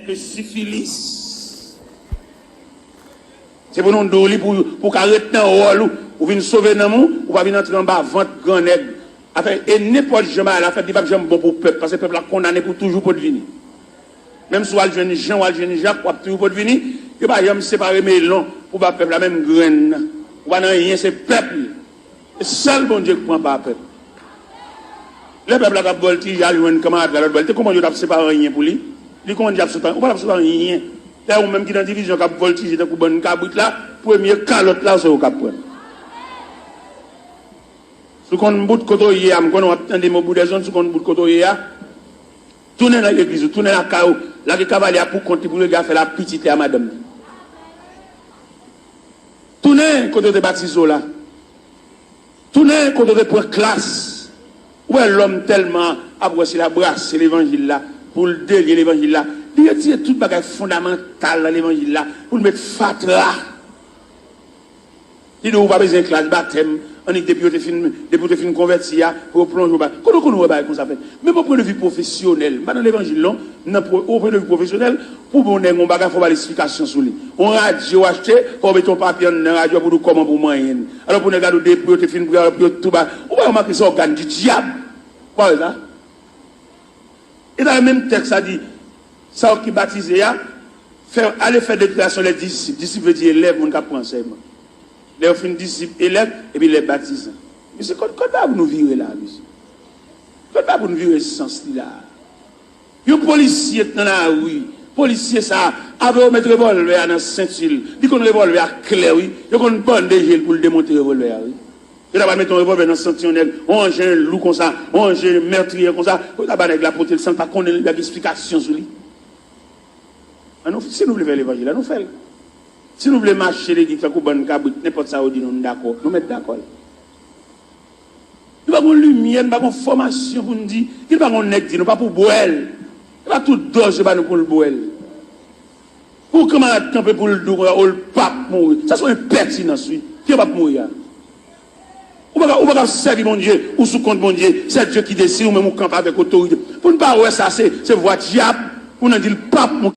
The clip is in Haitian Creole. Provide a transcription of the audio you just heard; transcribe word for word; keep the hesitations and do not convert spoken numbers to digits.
de sifilis. Se pou nou di w li pou, pou w ka ret nan wòl ou. Ou vin sove nanm ou, ou pa vin antre anba vant gran nèg. Afè, e nenpòt jan bagay la fèt, li p ap janm bon pou pèp, paske pèp la kondane pou toujou potvini. Menm si w al jwenn Jan, w al jwenn Jak, w ap toujou potvini. Yo pa janm separe melon pou ba pèp la menm grenn nan. Ou pa nan anyen, se pèp li. Se sèl Bondye k pran pa pèp. Lè pèp la t ap vòltije al jwenn kanmarad la lòtbò, li te konprann yo t ap separe anyen pou li. Li konprann y ap sot anyen. Ou pa t ap sot anyen. Lè ou menm ki nan divizyon k ap vòltije tankou bann kabrit la, premye kalòt la se ou k ap pran. Si w konn bout kote w ye a, m konnen w ap tande mo boudèzonn, si w konn bout kote w ye a, tounen nan legliz ou, tounen lakay ou, lage kavalye a pou kont li pou l rele afè l a pitit li a madanm li. Tounen kote yo te batize w la. Tounen kote w te pran klas. Ou wè lòm tèlman ap wè se la brase levanjil la, pou l delye levanjil la. Li retire tout bagay fondamantal nan levanjil la, pou l met fatra. Li di w ou pa bezwen klas batèm, annik depi yo te fin, depi w te fin konvèti a, pou yo plonje w ba. Kote w konn wè bagay konsa fèt? Menm o pwen de vi pwofesyonèl, m pa nan levanjil non, nan pwo-, o pwen de vi pwofesyonèl, pou bon nèg yon bagay, fò w ba l esplikasyon sou li. Yon radyo w achte, fò w mete yon papye anndan radyo a pou di w kòman pou w manyen l. Alò pou nèg la di w depi yo te fin priye, alò pou yo tou ba. Ou pa remake se ògàn di dyab. Ou pa wè sa? E dayè menm tèks la di, sa yo ki batize a, fè, ale fè deklarasyon lè disip. Disip vle di elèv, moun k ap pran ansèyman. Lè yo fin disip, elèv, epi lè batizan. Mesye, kot, kot bagay pou nou vire la, mesye? Kot bagay pou nou vire sans li la? Yon polisye t nan lari. Polisye sa, avè yo met revòlvè a nan senti l. Li konn revòlvè a klè, wi. Yo konn bande je l pou l demonte revòlvè a, wi. Yo ta pral mete yon revòlvè nan senti yon nèg, yon anjen lou konsa, yon anjen mètriye konsa. Pou yo ta ba nèg la pote l san l pa konnen l, li pa gen esplikasyon sou li. An nou, si nou vle fè levanjil la, nou fè l. Si nou vle mache legliz tankou bann kabrit, nenpòt sa yo di nou, nou dakò. Nou mèt dakò l. Nou pa gon limyè, nou pa gon fòmasyon pou n di, ki pa gon nèg di nou, pa pou bwè l. E pa tout dòz yo ba nou pou l bwè l. Pou yon kanmarad kanpe pou l di w konsa, o l p ap mouri. Sa se yon enpètinans, wi. Ki yo p ap mouri a? Ou pa ka, ou pa ka sèvi Bondye, ou sou kont Bondye. Se Dye ki deside, ou menm ou kanpe avèk otorite. Pou n pa wè sa, se, se vwa dyab, pou n di l p ap mouri.